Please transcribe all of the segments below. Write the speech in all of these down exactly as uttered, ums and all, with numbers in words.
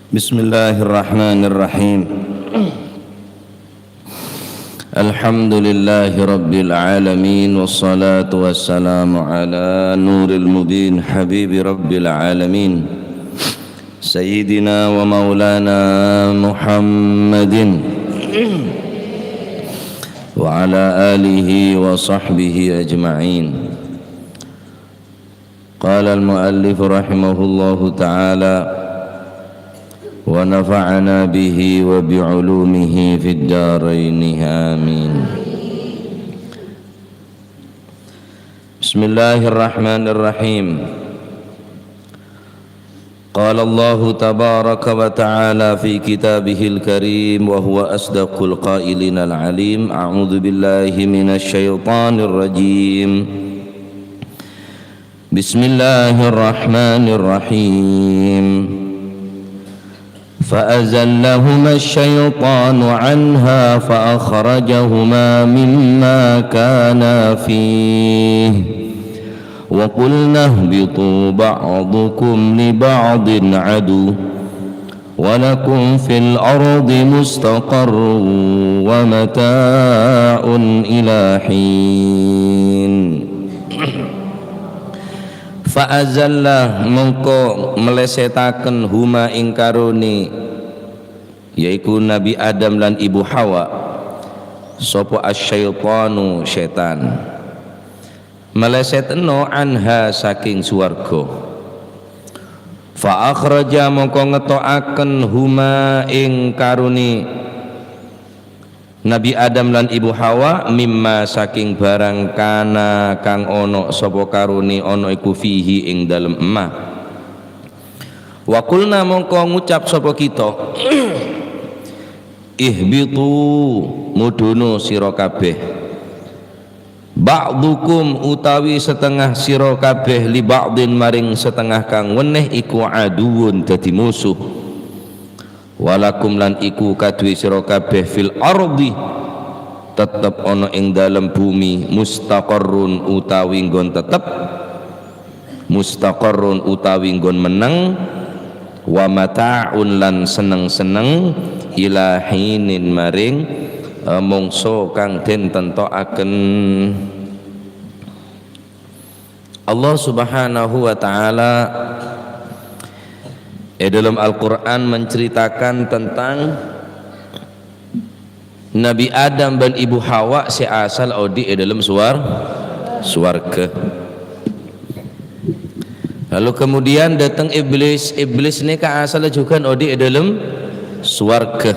بسم الله الرحمن الرحيم. الحمد لله رب العالمين، والصلاة والسلام على نور المبين حبيب رب العالمين سيدنا ومولانا محمد وعلى آله وصحبه أجمعين. قال المؤلف رحمه الله تعالى: ونفعنا به وبعلومه في الدارين، آمين. بسم الله الرحمن الرحيم. قال الله تبارك وتعالى في كتابه الكريم، وهو أصدق القائلين العليم: أعوذ بالله من الشيطان الرجيم. بسم الله الرحمن الرحيم. فأزلهما الشيطان عنها فأخرجهما مما كانا فيه. وقلنا اهبطوا بعضكم لبعض عدو ولكم في الأرض مستقر ومتاع إلى حين. Fa azalla, mongko mlèsèttaken, huma, ing karone, yaiku Nabi Adam lan Ibu Hawa, sapa asyaitanu, sètan. Mlèsèt enno, anha, saking suwarga. Fa akhraja, mongko ngeto'aken, huma, ing karone Nabi Adam lan Ibu Hawa, mimma, saking barang, kana, kang ono sapa karone ono iku fihi, ing dalem emma. Wa qulna, mongko ngucap sapa kita, ihbitu, mudhuna sira kabeh. Ba'dukum, utawi setengah sira kabeh, li ba'din, maring setengah kang weneh, iku aduwwun, dadi musuh. Walakum, lan iku kaduwe sira kabeh, fil ardi, tetep ana ing dalem bumi, mustaqarrun, utawi nggon tetep, mustaqarrun, utawi nggon menneng, wa mata'un, lan seneng-seneng, ila hinin, maring, eh, mangsa kang den tentokaken. Allah Subhanahu wa Ta'ala e dalam Al-Qur'an menceritakan tentang Nabi Adam ban Ibu Hawa se asal odi' e dalam suwar-, suwarga. Lalu kemudian datang Iblis. Iblis neka asal juga odi' e dalam suwarga.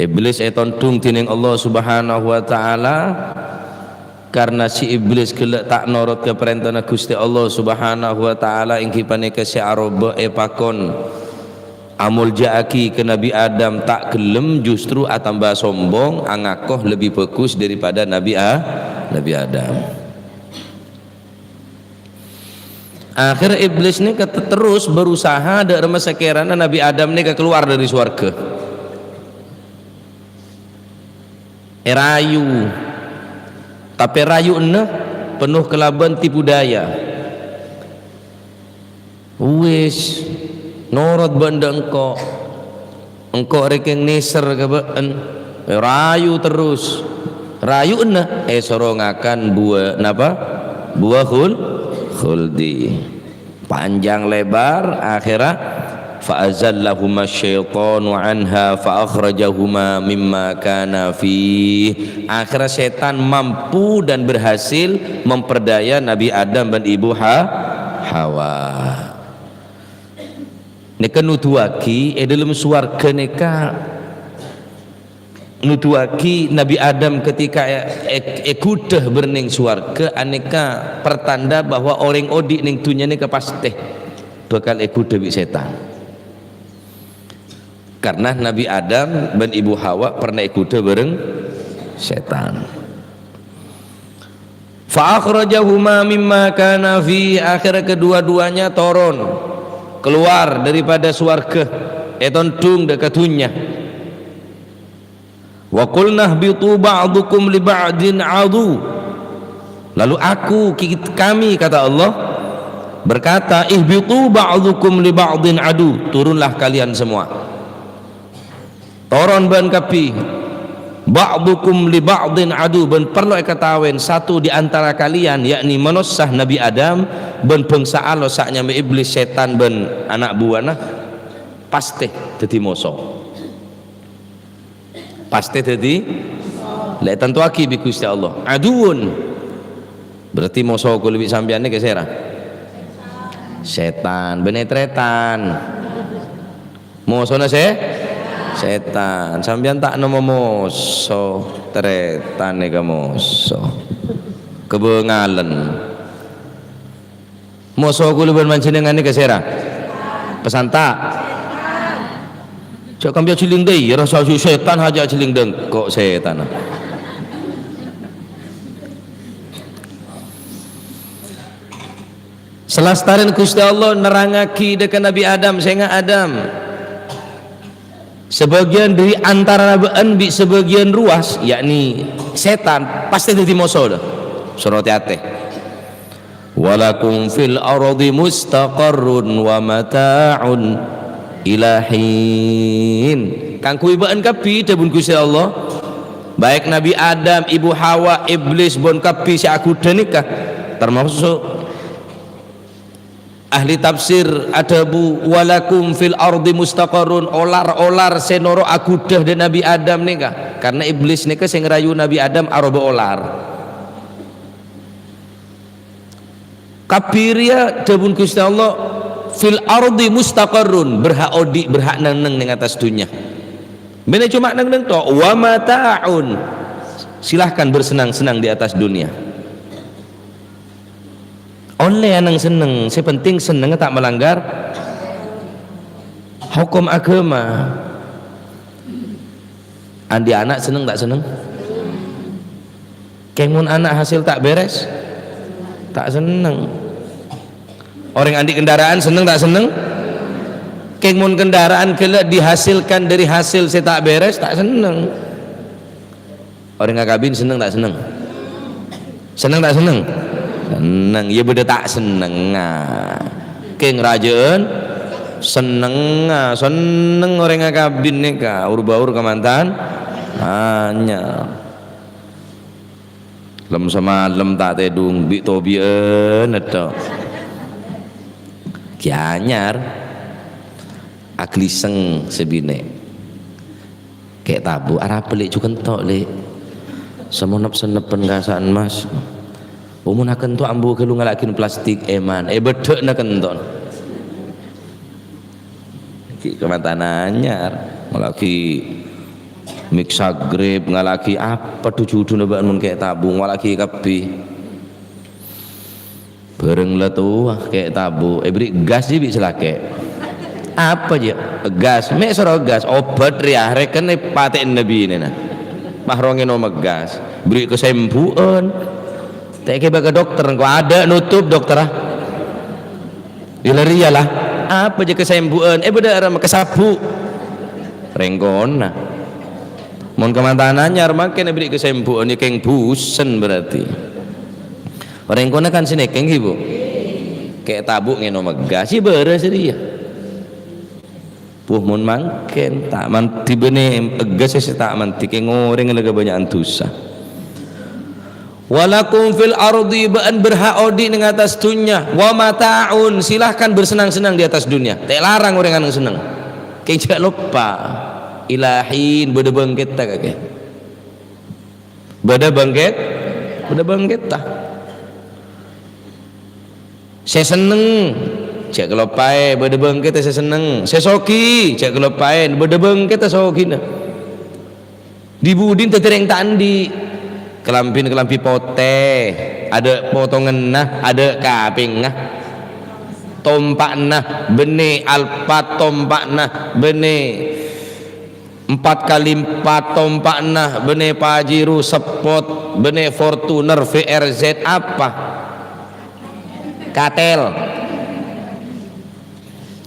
Iblis etondhung dening Allah Subhanahu wa Ta'ala. Karena si Iblis gella' ta' norot ka parentana Guste Allah Subhanahu wa Ta'ala, enggi paneka se aroba epakon amolja'agi ka Nabi Adam, ta' gelem, justru atamba sombong, angako lebih bagus daripada Nabi A-, Nabi Adam. Akhir Iblis neka te-, terus berusaha da' rema sakerana Nabi Adam neka keluar dari suwarga. Erayu. Tape rayu'na penuh kalaban tipu daya. Wis, norot banda engko'. Engko' rekeng neser ka ba'en. Rayu terus. Rayu'na esoro ngakan buah napa? Buah khul-, khuldi. Panjang lebar, akhera, fa azallahuma syaitanu anha fa akhrajahuma mimma kana fih. Akhera setan mampu dan berhasil memperdaya Nabi Adam dan Ibu Ha-, Hawa. Neka nuduwagi e dalam suwarga neka nuduwagi Nabi Adam ketika e-, e-, egudhâ bârneng suwarga, aneka pertanda bahwa oreng odi' neng dunnya neka paste bakal egudhâ bi' setan. Karena Nabi Adam ban Ibu Hawa pernah egudhâ bareng setan. Fa akhrajahuma mimma kana fi, akhirnya kedua-duanya toron, keluar daripada suwarga, etondhung da' ka dunnya. Wa qulna ihbitu ba'dukum li ba'din adu. Lalu aku, ki-, kami, kata Allah, Berkata, "Ihbitu ba'dukum li ba'din adu." Turunlah kalian semua. Toron bân kabbhi. "Ba'dukum li ba'din adu." Bân parlo èkataowen, satu di antara kalian, yakni manossa Nabi Adam, bân bangsa Allah sè nyamè Iblis, sètan, bân ana' buwâna, pastè dhâddhi moso. Pastè dhâddhi, la ètantoaghi bi' Ghustè Allah. Aduwwun. Berarti moso kaulâ bi' sampèyan nèka sèra? Sètan, bânnè tarètan. Mosona sè? Sètan. Sampèyan ta' nemmo moso, tarètan nèka moso. Kabângalen. Moso kaulâ bân panjhennengngan nèka sèra? Pasanta'. Jhâ' kabbhi ajhelling dâ' iyâ, rassa sètan hajâ ajhelling dâ' engko' sètan. Salastarèn Ghustè Allah nerrangaghi dâ' ka Nabi Adam, "Sènga' Adam, sabâgiyân dâri antara bâ'ân bi' sabâgiyân rowa, yakni sètan, pastè dhâddhi moso, la." Soro tè-atè. "Walakum fil ardi mustaqarrun wa mata'un ila hin." Kaangghuy bâ'ân kabbhi, dhâbuna Ghustè Allah, baik Nabi Adam, Ibu Hawa, Iblis, bân kabbhi sè aghudhâ nèka, termasuk ahli tafsir adhâbu, "Walakum fil ardi mustaqarrun," olar-olar sè noro' aghudhâ dâ' Nabi Adam nèka, karna Iblis nèka sè ngarayu Nabi Adam aroba olar. Kabbhi rèya dhâbuna Ghustè Allah, "Fil ardi mustaqarrun," berhak odi', berhak neng-enneng neng attas dhunnya. Bânnè coma neng-enneng to', "wa mata'un," silahkan bersenang-senang di atas dunia. Ollè neng-senneng, sè penting sennengnga ta' malanggar hokom aghâma. Andi' ana' senneng ta' senneng? Kèng mon ana' hasil ta' bèrès, ta' senneng. Orèng andi' kendaraan senneng ta' senneng? Kèng mon kendaraan ghellâ' dihasilkan dâri hasil sè ta' bèrès, ta' senneng. Orèng akabin senneng ta' senneng? Senneng ta' senneng? Senneng. Iyâ bâdâ ta' sennengnga. Kèng rajâ'ân sennengnga, senneng orèng akabin nèka, ur-bâur kamantan anyar. Lem-samalem ta' tèdung, bi' tobi'ân ètto. Ghi anyar, aglisseng sè binè'. Kè' tabu', "Arapa, Lè', jhughân to', Lè'? Samonep-sennepen kasa'an, Mas." "Omon akento ambu ghâllu ngala'aghin plastik, èman. È, bâdâ'na kenton." Ghi' kamantan anyar, ngala'aghi mixagrip, ngala'aghi apa dhu-judhuna bâ'na mon kè' tabu', ngala'aghi kabbhi. Bhâreng la towa kè' tabu', èberri' gas jiyâ bi' sè lakè'. Apa jiyâ? Gas. Mè' soro gas, obhât rèya, rèken èpatè'ana binèna. Pas ro ngènoma gas, berri' kasembu'ân. Ta' èkèbâ ka dokter, engko' adâ' notop dokterra. Iyâ la rèya la. Apa jiyâ kasembu'ân? È, bâdâ arapa kasabu'. Rèng kona. Mon kamantan anyar mangkèn èberri' kasembu'ân, yâ kèng busen berarti. Orèng kona kan sè nèkèng, Bu. Kè' tabu' ngènoma gas, sè bârâs rèya. Buh, mon mangkèn, ta' mandhi bânnè gas sè ta' mandhi, kèng orèng la kabânnya'an dhusa. "Walakum fil ardi," bâ'ân berhak odi' neng attas dhunnya, "wa mata'un," silahkan bersenang-senang di atas dunia. Ta' èlarang orèng neng-senneng. Kèng jhâ' loppa, ila hin, bâdâ bângkètta kakè. Bâdâ bângkèt, bâdâ bângkètta. Sè senneng, jhâ' kaloppaè, bâdâ bângkètta sè senneng. Sè soghi, jhâ' kaloppaè, bâdâ bângkètta soghina. Di-budina dhâddhi rèng ta' andi'. Kalambhina kalambi potè, adâ' potonganna, adâ' kapèngnga. Tompa'na, bânnè Alphard tompa'na, bânnè empat kali empat tompa'na, bânnè Pajero Sport, bânnè Fortuner V R Z apa? Katel.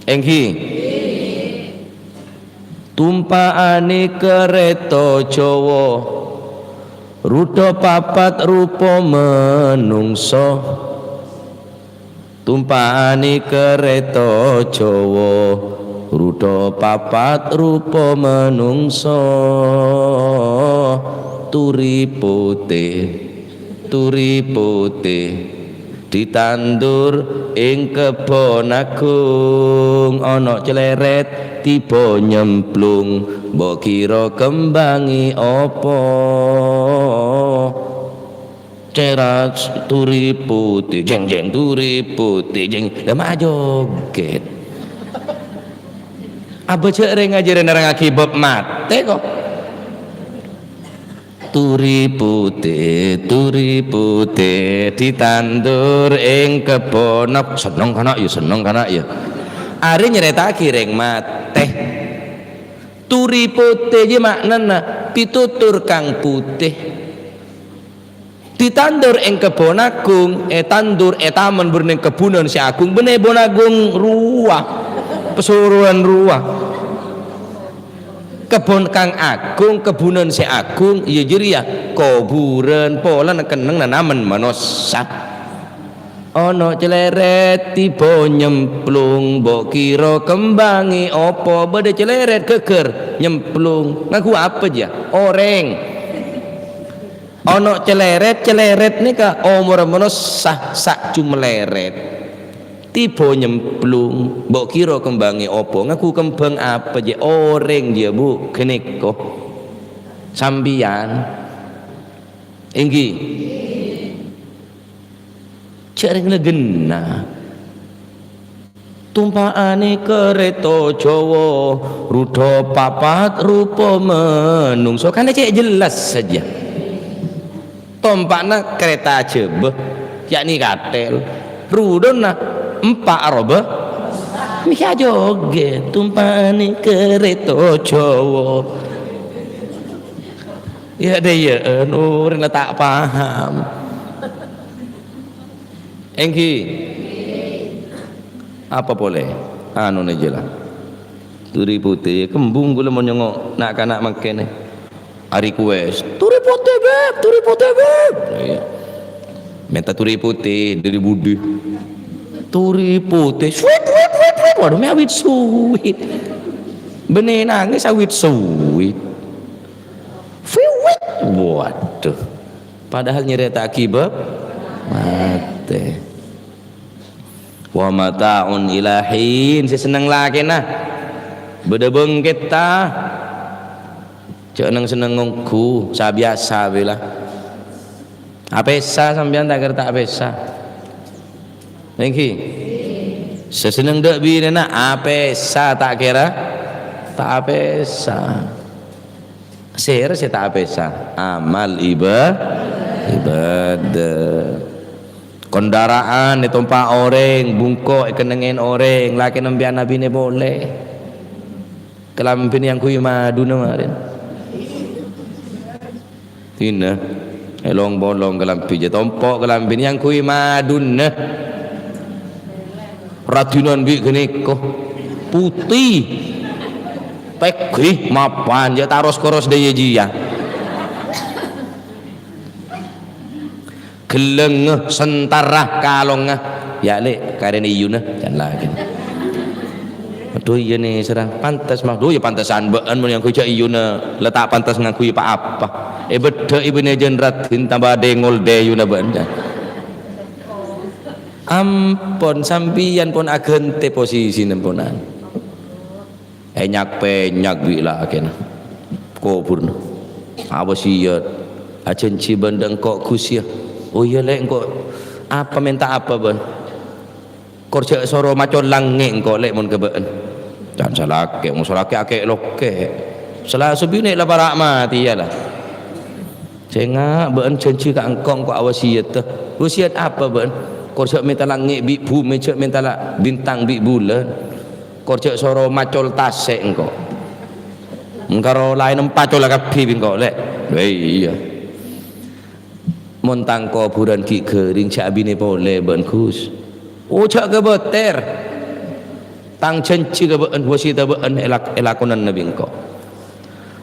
Èngghi. Tompa'anè karèta Jawa, roda papat rupa manungsa. Tompa'ane kareta Jawa, roda papat rupa manungsa, turi putih, turi putih, ditandur ing kebon agung, ana' cleret tiba nyemplung, mbok kira kembange apa? Cerat turi putih, jeng, jeng, turi putih, jeng. Lah, ma' joget. Abâ' jhâ' rèng ajhârân nerrangngaghi bab matè, kok. Turi putih, turi putih, ditandur ing kebon. Senneng kana', ya, senneng kana', ya. Arè nyarèta'aghi rèng matè. Turi putih, jâ, ma'nana pitutur kang putih. Ditandur ing kebon agung, ètandur è taman bârneng kebbunan sè agung, bânnè kebon agung rowa, pasorowan rowa. Kebon kang agung, kebbunan sè agung, iyâ jârèya kobhurân polana kennengnganna manossa. Ana' clèrèt tiba nyemplung, mbok kira kembangè apa? Bâdâ clèrèt ghâgghâr nyemplung. Ngangghu apa, jâ? Orèng. Ana' clèrèt, clèrèt nèka omorra manossa sa-, sa-, coma lèrèt. Tiba nyemplung, mbok kira kembangè apa? Ngangghu kembang apa, jâ? Orèng, jâ, Bu, ghânèka. Sampèyan. Èngghi. Jhâ' rèng la ghenna. Tompa'anè karèta Jawa, roda papat rupa manungsa. Kan cè' jelas saja. Tompa'na karèta Jhâbâ, yakni katèl. Rodana empa' aroba. Mèka jogè, tompa'anè karèta Jawa. Iyâ, dâ' iyâ, orèng la ta' paham. Èngghi. Apa polè? Anona jâ la. Turi putih, kembung kaulâ mon nyongngo' na'-kana' mangkènè. Arequest, "Turi putih, Beb! Turi putih, Beb!" Iyâ. Mènta turi putih dâri budi. Turi putih, sweet, sweet, sweet, sweet. Waduh, mè' awit-suwit. Bânnè nangès awit-suwit. Fiwit. Waduh. Padahal nyarèta'aghi bab matè. Wa mata'un ila hin, sè senneng lakèna. Bâdâ bângkètta. Jhâ' neng-senneng ngongghu, sabiyasa bhâi la. Apèsa sampèyan ta' kèra ta' apèsa. Èngghi. Sè senneng dâ' binèna apèsa ta' kèra ta' apèsa. Sèra sè ta' apèsa? Amal iba-, ibadah. Kondara'an ètompa' orèng, bungko' èkennengngè orèng, lakèna sampèyan abinè polè. Kalambhina èyangghuy maduna marèn. Dina, èlong-polong kalambhi, jâ tompo' kalambhina èyangghuy maduna. Radinan bi' ghânèka. Putih. Peggi mapan, jâ taros-koros dâ' iyâ jiyâ. Gellengngè, sentara, kalongnga. Yâ, Lè', karèna iyuna, can lakèna. Adhu, iyâ nè, sèra. Pantes, mah. Adhu, yâ pantesan bâ'ân, mon èyangghuy jâ' iyuna, la ta' pantes ngangghuy pa-apa. Èbâddhâ'i binèjân raddhin, tamba dengol dâ' iyuna bâ'ân, can. Ampon, sampèyan pon aghântè posisina, ponan. Ènyak-pènyak bi' lakèna. Kobhurna. Awasiyat. Ajhânjhi bân dâ' engko', Ghustè. Oh iyâ, Lè', engko' apa, mènta apa bâ'ân? Kor jâ' soro macol langngè' engko', Lè', mon ka bâ'ân. Can salakè', mon salakè' akè' lokè'. Sala sabinè la para' matè, iyâ la. Sènga' bâ'ân jhânjhi ka engko', engko' awasiyadhâ. Wasiyat apa bâ'ân? Kor jâ' mènta langngè' bi' bhumè, jâ' mènta la bintang bi' bulân. Kor jâ' soro macol tasè' engko'. Engkaro laèn empacola kabbhi bi' engko', Lè'. Lha iyâ. Mon tang kobhurân ghi' ghâring, jâ' abinè polè bâ'ân, Gus. Oh, jâ' kabâter. Tang jhânjhi ka bâ'ân, wasiyadhâ bâ'ân èlak-, èlakonana bi' engko'.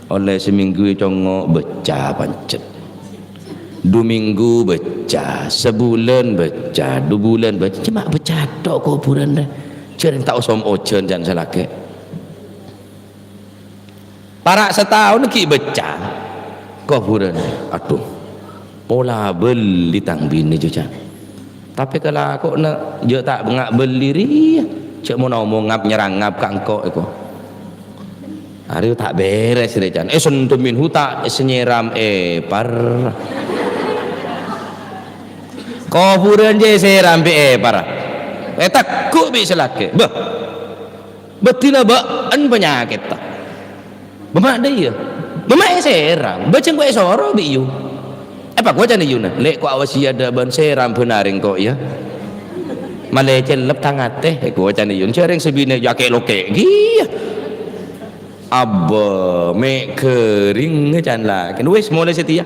Ollè samènggu ècongngo' bâca pancet. Du minggu beccè, sabulân beccè, du bulân beccè, coma beccè tok kobhurân rè. Jhâreng ta' osom ojhân can salakè'. Para' sataon ghi' beccè kobhurân. Adhu, pola bellè tang binè jhâ' can. Tapè kalakowanna jhâ' ta' nga' bellè rèya. Jhâ' mon omong ngap-nyerang ngap ka engko' èko. Arèya ta' bherres rè can. Eh, sentumin huta' sè nyèram èpar. Kobhurân jhâ' èsèram bi' èpar. Ètegghu' bi' salakè'. Bâh. Bâddhina bâ'en panyakètta. Bâ' ma' dâ' iyâ. Bâ' ma' èsèram. Bâjâng ko' èsoro bi' yu. Èpakoca iyuna. Lè' ko' awasiyadda bân sèram bân arèng ko' iyâ. Malè cellep tang atè. Èkoca iyuna. Jhâreng sabinè yâ kè'-lokè' ghiyâ. Abbâ, mè' ghâring can lakèna. Wis, molaè satèya.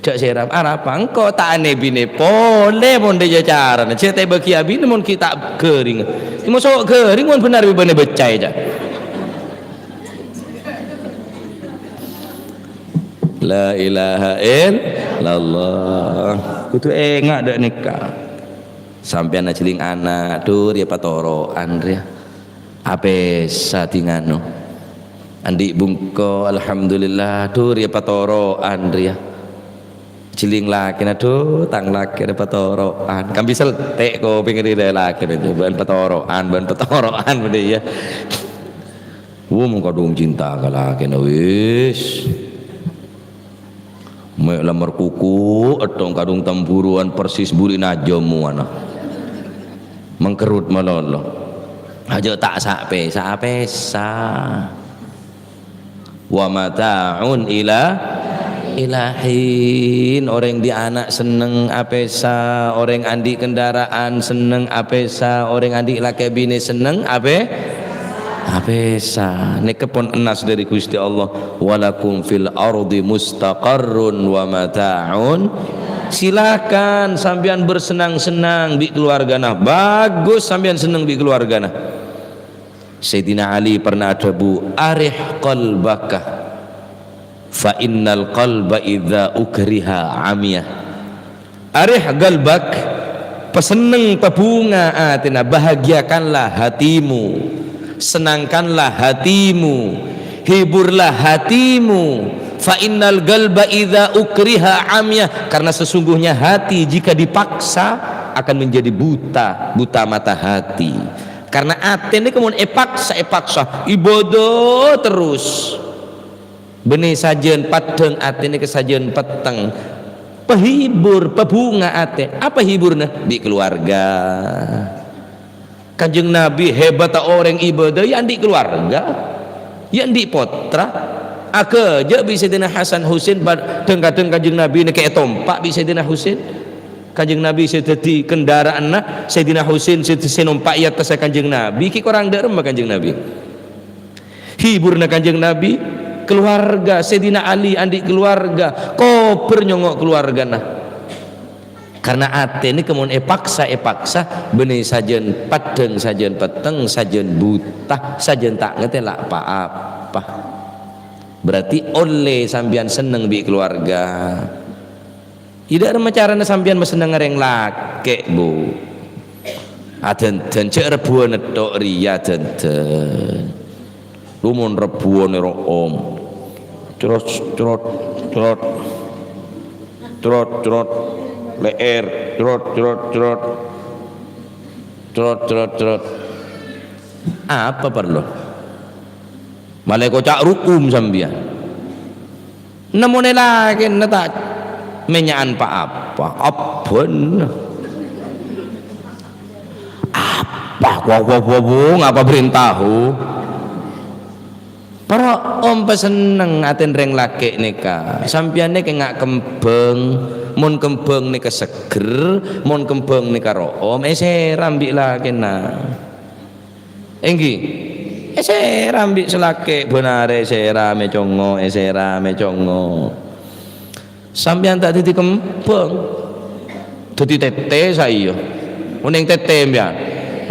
Jhâ' sèram, arapa engko' ta' anè-binè polè mon rèya carana. Jhâ' ta' bâgi abinè mon ghi' ta' ghâring. Moso ghâring mon bhender bi' bâ'na beccè, jhâ'. La ilaha illallah. Kodhu enga' dâ' nèka. Sampèyan ajhâling ana', dhu, rèya patoro'an rèya. Apèsa dingano. Andi' bungko, alhamdulillah, dhu, rèya patoro'an rèya. Jhâling lakèna, dhu, tang lakè rèya patoro'an. Kambi seltè' kopèng rèya lakèna, bân patoro'an, bân patoro'an, bân iyâ. Wong kadhung cinta ka lakèna, wis. Mè' la merkuku, èttong kadhung temburuan persis buri' najâm mowana. Mangkerrut malolo. Ajâ' ta' sa-pèsa-pèsa. Wa mata'un ila ilahin. Orèng andi' ana' senneng apèsa, orèng andi' kendaraan senneng apèsa, orèng andi' lakè binè senneng apè-, apèsa. Nèka pon ennas dâri Ghustè Allah. "Walakum fil ardi mustaqarrun wa mata'un." Silakan sampèyan bersenang-senang bi' keluargana. Bagus sampèyan senneng bi' keluargana. Sayyidina Ali pernah adhâbu, "Arih qalbaka, fa innal qalba idza ukriha amiya." Arih qalbak, pasenneng, pabhunga atèna, bahagiakanlah hatimu, senangkanlah hatimu, hiburlah hatimu. Fa innal qalba idza ukriha amiya, karena sesungguhnya hati jika dipaksa akan menjadi buta, buta mata hati. Karena atè nèka mon èpaksa, èpaksa, ibadah terus. Bânnè sajân paddhâng, atè nèka sajân petteng. Pahibur, pabhunga atè. Apa hiburna? Bi' keluarga. Kanjeng Nabi hebatta orèng ibadah, yâ andi' keluarga. Yâ andi' pottra. Aghâjâ' bi' Sayyidina Hasan Husain, bâ-, dhâng-kadhâng Kanjeng Nabi nèka ètompa' bi' Sayyidina Husain. Kanjeng Nabi sè dhâddhi kendaraanna Sayyidina Husain sè, sè nompa' è attassa Kanjeng Nabi, ghi' korang dâ' remma Kanjeng Nabi. Hiburna Kanjeng Nabi, keluarga, Sayyidina Ali andi' keluarga, kobhur nyongngo' keluargana. Karena atè nèka mon èpaksa, èpaksa, bânnè sajân paddhâng, sajân petteng, sajân buta, sajân ta' ngatè la pa-apa. Berarti ollè sampèyan senneng bi' keluarga. È dâ' remma carana sampèyan masennengnga rèng lakè', Bu? Adhândhân, jhâ' rebbhuwân tok rèya adhândhân. Lu mon rebbhuwân è ro'om. Crot, crot, crot. Crot, crot. Lè'èr. Crot, crot, crot. Crot, crot, crot. Apa parlo? Malè koca' rukum sampèyan. Nemmonè lakèna ta' mènya'an pa-apa, abbhân. Apa, wa, wa, wa, wa, ngapa bârèn tahu? Para om pasenneng atèn rèng lakè' nèka. Sampèyan nèka nga' kembhâng, mon kembhâng nèka seggher, mon kembhâng nèka ro'om, èsèram bi' lakèna. Èngghi, èsèram bi' salakè' bân arè èsèram ècongngo', èsèram ècongngo'. Sampèyan ta' dhâddhi kembhâng, dhâddhi tètè saèya. Onèng tètè sampèyan.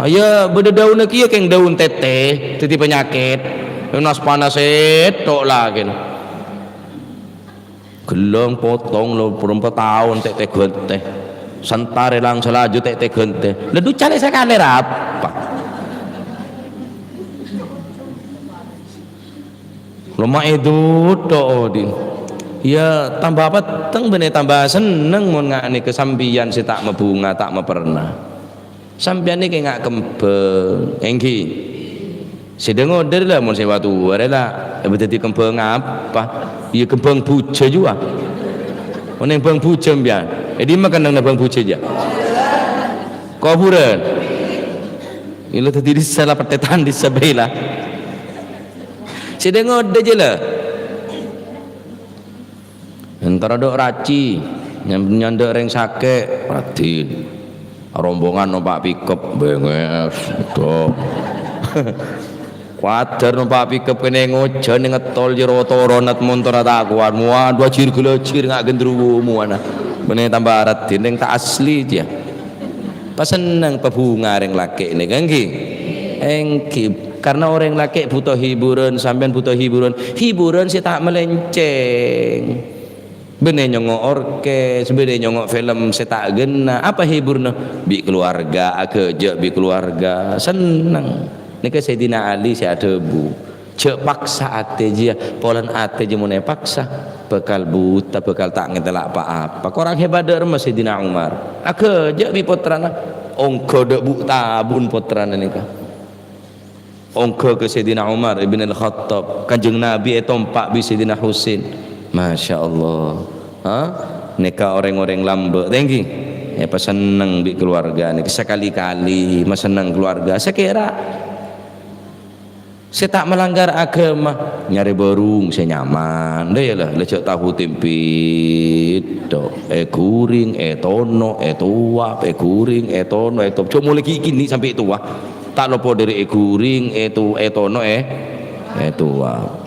Ayo, bâdâ dâunna kèya kèng dâun tètè, dhâddhi panyakèt. Nas-panas sètto' lakèna. Ghellâng potong lo, porompa taon tè'-tè' ghântè. Sèntar èlang salaju tè'-tè' ghântè. Lè ducale sakalè rapa? Lo ma' èdudhu odi'. Ya, tamba petteng bânnè tamba senneng mon nga' nèka sampèyan sè ta' mabhunga, ta' maperna. Sampèyan nèka nga' kembhâng, èngghi. Sè dâ-ngodâ la mon sè wa-towa rè la, èbâ dhâddhi kembhâng apa? Iyâ kembhâng bhuja juwa. Mon nèng bhâng bhuja sampèyan. È dimma kennengnga bhâng bhuja jâ? Kobhurân. Iyâ la dhâddhi dissa la pettètan dissa bhâi la. Sè dâ-ngodâ jâ la. Èntara dâ' raci, nyam-, nyandhâ' rèng sakè', raddhin. Rombongan nompa' pikep, bengès, dong. Kuwadir nompa' pikep kènè' ngojhân nèng èttol jârèya toron at montorra ta' kowat. Mowa, dhu ajir-ghâlajir nga' gendruwo mowana. Bânnè tamba raddhin, rèng ta' asli, jâ. Pasenneng pabhunga rèng lakè' nèka, èngghi? Èngghi. Karna orèng lakè' bhuto hiburan, sampèyan bhuto hiburan. Hiburan sè ta' malenceng. Bânnè nyongngo' orkes, bânnè nyongngo' film sè ta' ghenna. Apa hiburna? Bi' keluarga, aghâjâ' bi' keluarga. Senneng. Nèka Sayyidina Ali sè adhâbu. Jhâ' paksa atè jiyâ, polana atè jiyâ mon èpaksa, bhâkal buta, bhâkal ta' ngètèla' pa-apa. Korang hebat dâ' remma Sayyidina Umar. Aghâjâ' bi' pottrana, ongghâ dâ' bu'-tabu'en pottrana nèka. Ongghâ ka Sayyidina Umar ibn al-Khattab, Kanjeng Nabi ètompa' bi' Sayyidina Husain. Masya Allah. Ha? Nèka orèng-orèng lambâ', tèngghi. Èpasenneng bi' keluarga nèka. Sakali-kali masenneng keluarga. Sakèra sè ta' malanggar aghâma, nyarè bârung sè nyaman. Lha iyâ la, la jhâ' tahu tempe, dok. Èghuring, ètono', ètowap, èghuring, ètono', ètowap. Jhâ' molaè ghi' kènè' sampè' towa. Ta' lopot dâri èghuring, èto-, ètono', è-, ètowap.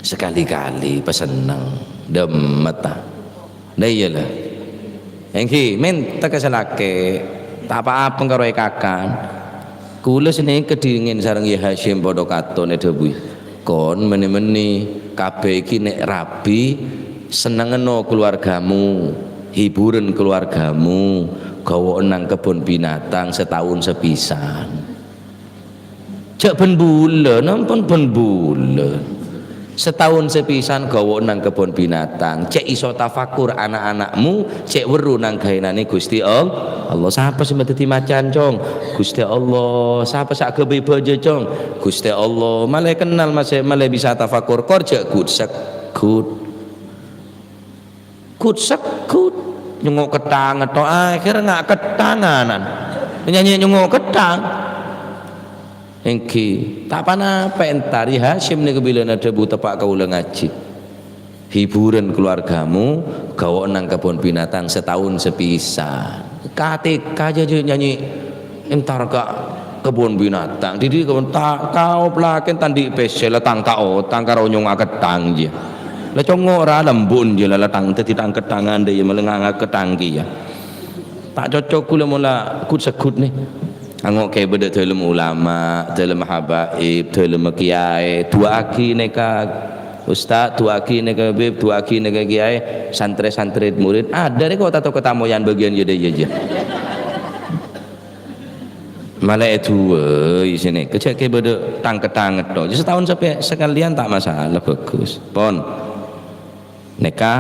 Sakali-kali pasenneng, dâmmetta. Lha iyâ la. Èngghi, mènta ka sè lakè', ta' pa-apa karo èkakan. Kaulâ sanèka dhingèn sareng Yè Hasyim padâ katon èdhâbuwi, "Kon, mènè-mènè, kabbhi ghi' nè' rabi, sennengnganna keluargamu, hiburan keluargamu, ghâbây neng kebbhun binatang sataon sapisan." Jhâ' bân bulân, ampon bân bulân. Sataon sapisan ghâbây neng kebbhun binatang. Cè' iso tafakkur ana'-ana'mu, cè' werru neng ghâènanè Ghustè All-, Allah. Sapa sè madhâddhi macan, Cong? Ghustè Allah. Sapa sè aghâbây bâjâ, Cong? Ghustè Allah. Malè kennal, masè-, malè bisa tafakkur. Kor jhâ' ghut-segghut. Ghut-segghut, nyongngo' ketthang tok, akhèr nga' ketthanganan. Nyanyè nyongngo' ketthang. Èngghi, ta' pa-napa èntar, Yè Hasyim nèka bilâna dhâbu teppa' kaulâ ngajhi. Hiburan keluargamu, ghâbây neng kebbhun binatang sataon sapisan. Katèka jâ-, jâ-, nyanyè. Èntar ka kebbhun binatang. Didhi kebbhun ta-, kaoplakè ta' andi' pèssè, la tang ta' otang karo nyongngo'a ketthang, jiyâ. La congngo' ra lembun, jiyâ, la, la tang, dhâddhi tang ketthangan, dâ' iyâ, mala nganga ketthang kèya. Ta' cocok kaulâ mola ghut-segghut, nè. Ango' kèbâ dâ' dhâlem ulama, dhâlem habaib, dhâlem kèyaè. Du'aaghi nèka, Ustaz, du'aaghi nèka, Bib, du'aaghi nèka, kèyaè, santrè-santrè, murid. Adâ' rè kok tanto katamoyan bâgiyân jâ-, dâ' iyâ, jiyâ. Mala èduwâi sènè, kejjhâ' kèbâ dâ' tang-ketthang tok. Sataon sampè' sakalèyan ta' masalah, bagus. Pon. Nèka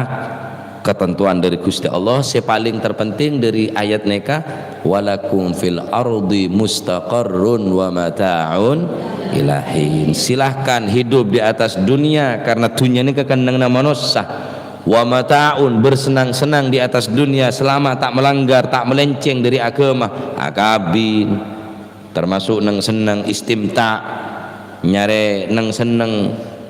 ketentuan dâri Ghustè Allah sè palèng terpenting dâri ayat nèka, "Walakum fil ardi mustaqarrun wa mata'un ilahin." Silahkan hidup di atas dunia, karena dunia nèka kennengnganna manossa. Wa mata'un, bersenang-senang di atas dunia selama ta' malanggar, ta' malenceng dâri aghâma, akabin, termasuk neng-senneng istimta', nyarè neng-senneng,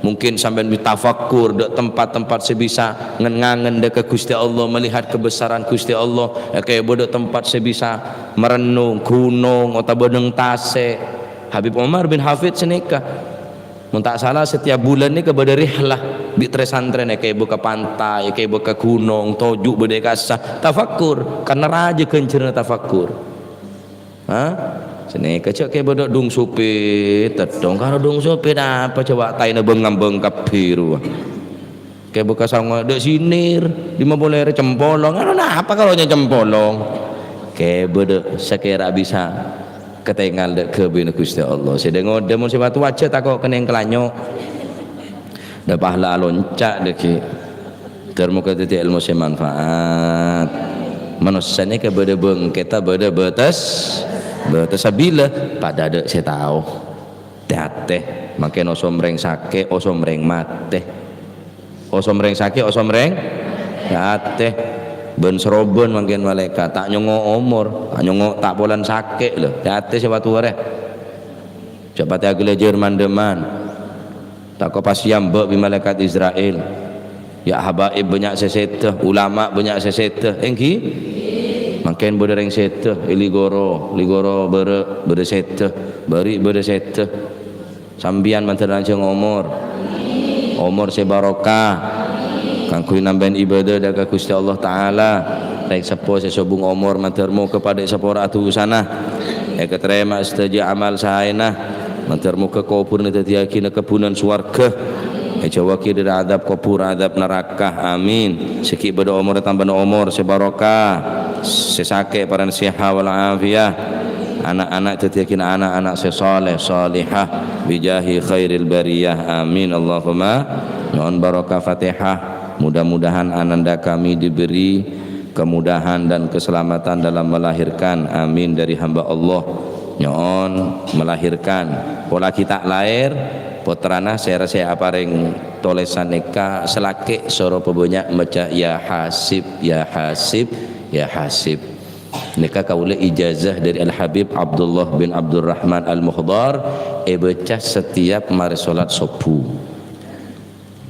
mungkin sampèyan bi-, tafakkur dâ' tempat-tempat sè bisa ngen-, ngangen dâ' ka Ghustè Allah, melihat kebesaran Ghustè Allah, èkèbâ dâ' tempat sè bisa marennung, ghunong otabâ neng tasè'. Habib Umar bin Hafid sanèka. Mon ta' sala, setiap bulân nèka bâdâ rihlah bi' trè-santrè nèka, èkèbâ ka pantai, èkèbâ ka ghunong, toju' bâdâ è kassa, tafakkur, karna rajâ ghânjhârânna tafakkur. Ha? Sanèka jhâ' kèbâ dâ' dung sopè, tèttong karo dung sopè, napa coba taèna bâng-ngambâng kabbhi rowa. Kè bhâkal sanga dâ' sinir, dimma polè rè cempolong. Anu napa karo nyè cempolong? Kè bâdâ sakèra bisa katèngal dâ' ghâbâyânna Ghustè Allah. Sè dâ-ngodâ mon sè bâto ajâ tako' kennèng kalanyo. Dâ' pahala alonca' dâggi'. Ter moghâ dhâddhi èlmo sè manfaat. Manossa nèka bâdâ bângkètta, bâdâ bâtes, bâtes sabila padâ dâ' sè tao. Tè-atè, mangkèn osom rèng sakè', osom rèng matè. Osom rèng sakè', osom rèng matè. Bân-sarobân mangkèn malaèkat, ta' nyongngo' omor, ta' nyongngo', ta' polana sakè' lho. Tè-atè sè watu arè. Jhâ' patè aghâlâjâr man-dhâman. Tako' pas èyambâ' bi' malaèkat Isra'il. Ya habaib bânnya' sè sèdhâ, ulama bânnya' sè sèdhâ, èngghi? Mangkèn bâdâ rèng sèdhâ, è Ligoro, Ligoro bârâ' bâdâ sèdhâ, bâri' bâdâ sèdhâ. Sampèyan mandhâr lanjhâng omor. Omor sè barokah. Kaangghuy nambâi ibâdâ dâ' ka Ghustè Allah Ta'ala. Rèng seppo sè sobung omor mandhâr moghâ padâ èsapora dhusana. Èkatarèma sadhâjâ amal saèna. Mandhâr moghâ kobhurrâ dhâddhiyâghinâ kebbhunan sowarghâ. Èjhâuwâghi dâri adzab kobhur, adzab naraka. Amin. Sè ghi' bâdâ omorra tambâna omor sè barokah. Sè sakè' parèng sehat wal afiyah. Ana'-ana' dhâddhiyâghinâ ana'-ana' sè saleh, salehah. Bijahi khairil bariyah. Amin. Allahumma. Nyo'on barokah Fatihah. Mudah-mudahan ananda kami diberi kemudahan dan keselamatan dalam melahirkan. Amin. Dâri hamba Allah. Nyo'on melahirkan. Polana ghi' ta' laèr, pottrana sè rèya sè aparèng tolèsan nèka sè lakè' soro pabânnya' maca, "Ya Hasib, ya Hasib, ya Hasib." Nèka kaulâ ijazah dâri Al-Habib Abdullah bin Abdurrahman Al-Muhdhar, èbâca setiap marè sholat sobbhu.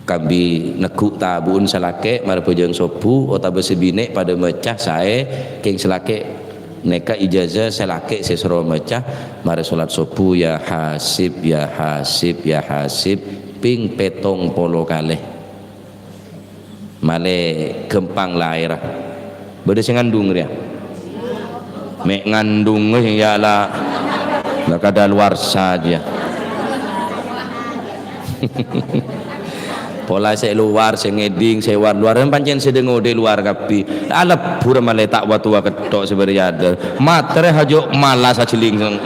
Kambi neggu' tabu'un sè lakè' marè bhâjâng sobbhu, otabâ sè binè' padâ maca saè, kèng sè lakè'. Nèka ijazah sè lakè' sè soro maca marè sholat sobbhu, "Ya Hasib, ya Hasib, ya Hasib," pèng pèttong polo kalè. Malè ghâmpang laèra. Bâdâ sè ngandung rèya? Mè' ngandung, ya la, la kadaluwarsa jiyâ. Pola sè lowar, sè ngèdhing, sè war-lowar, pancèn sè dâ-ngodâ lowar kabbhi. Alebbhur malè ta' wa-towa ketthok sè bâriyadâ. Matèrè hajâ' mala sajhelling.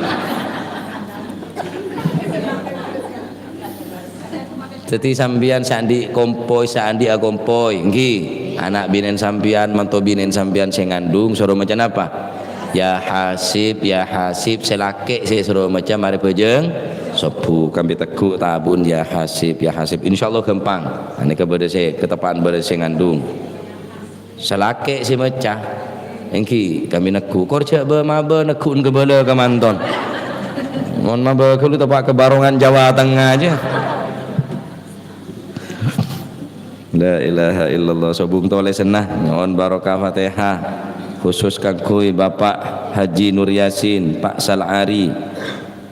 Dhâddhi sampèyan sè andi' kompoy, sè andi' akompoy, èngghi. Ana' binèna sampèyan, manto binèna sampèyan sè ngandung, soro maca napa? Ya Hasib, ya Hasib, sè lakè' sè soro maca marè bhâjâng sobbhu, kambi teggu' tabu'un, "Ya Hasib, ya Hasib." Insyaallah ghâmpang. Anèka bâdâ sè kateppan bâdâ sè ngandung. Sè lakè' sè maca, èngghi, kambi neggu'. Kor jhâ' bâ-mabâ neggu'na kabâlâ ka manton. Mon mabâ ghâllu teppa' ka barongan Jawa Tengnga jiyâ. La ilaha illallah. Sobung tolèsanna, nyo'on barokah Fatihah. Khusus kaangghuy Bapak Haji Nur Yasin, Pak Sal'ari.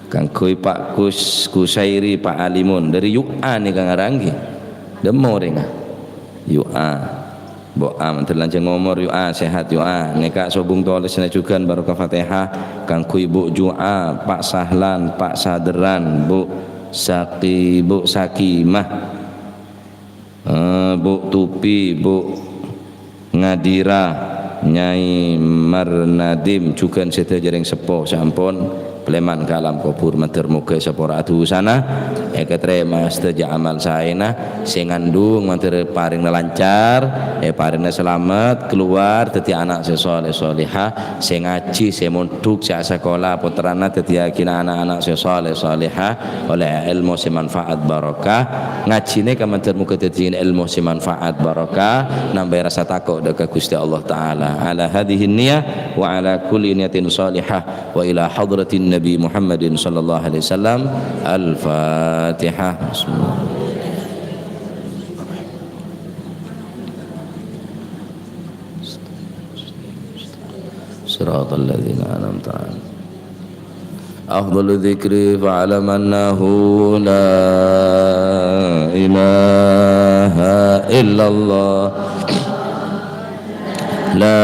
Kaangghuy Pak Kus-, Kusairi, Pak Alimun. Dâri U A nèka ngarang, ghi. Dâmmo rèngnga. U A. Bu A, mandhâr lanjhâng omor, U A, sehat, U A. Nèka sobung tolèsanna jhughân barokah Fatihah. Kaangghuy Bu Ju'a, Pak Sahlan, Pak Sadran, Bu Saki-, Bu Sakimah. Eh, Bu Tupi, Bu Ngadira, Nyai Marnadim, jhughân sadhâjâ rèng seppo sè ampon palèman ka alam kobhur, mandhâr moghâ èsapora dhusana, èkatarèma sadhâjâ amal saèna, sè ngandung mandhâr èparèngana lancar, èparèngana salamet, kalowar dhâddhi ana' sè sholeh sholehah, sè ngajhi, sè mondhuk, sè asakola, pottrana dhâddhiyâghinâ ana'-ana' sè sholeh sholehah, ollè èlmo sè manfaat barokah. Ngajhi nèka mandhâr moghâ dhâddhiyâ èlmo sè manfaat barokah, nambâi rassa tako' dâ' ka Ghustè Allah Ta'ala. Ala hadzihin niyah wa ala kulli niyatin shalihah wa ila hadratin Nabi Muhammadin sallallahu alaihi wasallam. Al-Fatihah. Bismillah. Siratal ladzina an'amta 'alaihim. Afdhalu dzikri fa'lam annahu la ilaha illallah. La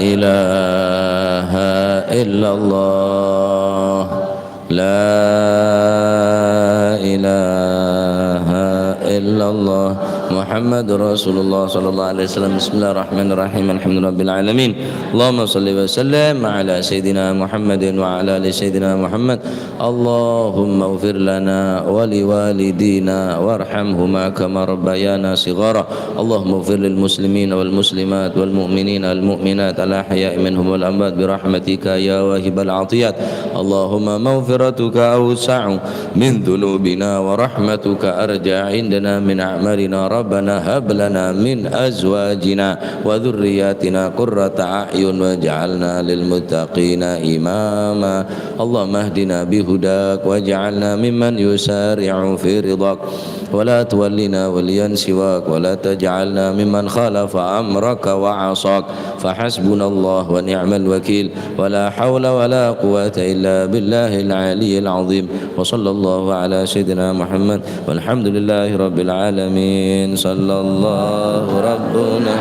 ilaha illallah. La ilaha illallah. محمد رسول الله صلى الله عليه وسلم. بسم الله الرحمن الرحيم. الحمد لله رب العالمين. اللهم صل وسلم على سيدنا محمد وعلى آل سيدنا محمد. اللهم اغفر لنا ولوالدينا وارحمهما كما ربيانا صغارا. اللهم اغفر للمسلمين والمسلمات والمؤمنين والمؤمنات الأحياء منهم والأموات برحمتك يا واهب العطيات. اللهم مغفرتك أوسع من ذنوبنا ورحمتك أرجى عندنا من أعمالنا. ربنا هب لنا من أزواجنا وذرياتنا قرة أعين واجعلنا للمتقين إماما. اللهم اهدنا بهداك واجعلنا ممن يسارع في رضاك ولا تولنا وليا سواك ولا تجعلنا ممن خالف أمرك وعصاك. فحسبنا الله ونعم الوكيل ولا حول ولا قوة إلا بالله العلي العظيم. وصلى الله على سيدنا محمد والحمد لله رب العالمين. صلى الله ربنا